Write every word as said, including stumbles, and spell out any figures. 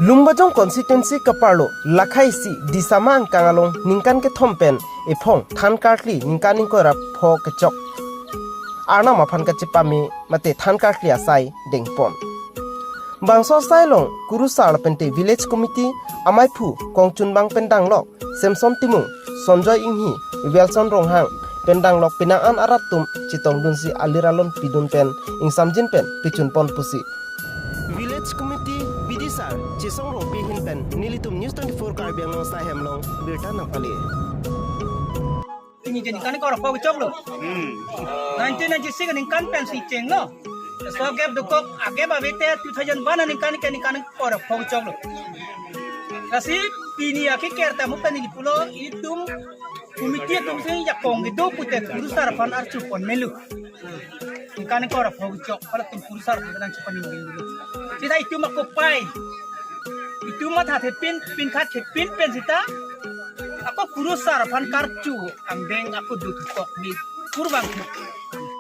Lumbajong constituency kaparlo Lakhaisi Disama angkang along ningkan kethom pen ephong than karkli ningkan ingkoi ra pho kechok Arnam aphan kachepame mate than karkli asai dengpon. Bangso asai along kurusar lapente village committee amaiphu kongchunbang pen danglok Samson Timung, Sonjoy Inghi, Wilson Ronghang pen danglok penang an arat atum chetongdunsi alir alon pidun pen ingsamjin pen pechunpon pusi village committee bidisar Chesong Rongpi ahin pen nelitum News twenty-four Karbi Anglong asai hem along birta nangpale. Pini ke ningkan ingkoi ra pho kechoklo. Nineteen ninety-six aningkan pensi chenglo. So agap dokok, agap ave te two thousand one aningkan ke ningkan ingkoi ra pho kechoklo. Lasi pini akeker ta mukta neli pulo, itum committee atum si jakong kedo pute kurusar aphan archupon melo. Ningkan ingkoi ra pho kechok, halatum kurusar aphan nangchupon melo. Seta itum ako pai, itum mathathepin, pinkhathepin pen seta ako kurusar aphan karchu angdeng ako dukok ni kurbang.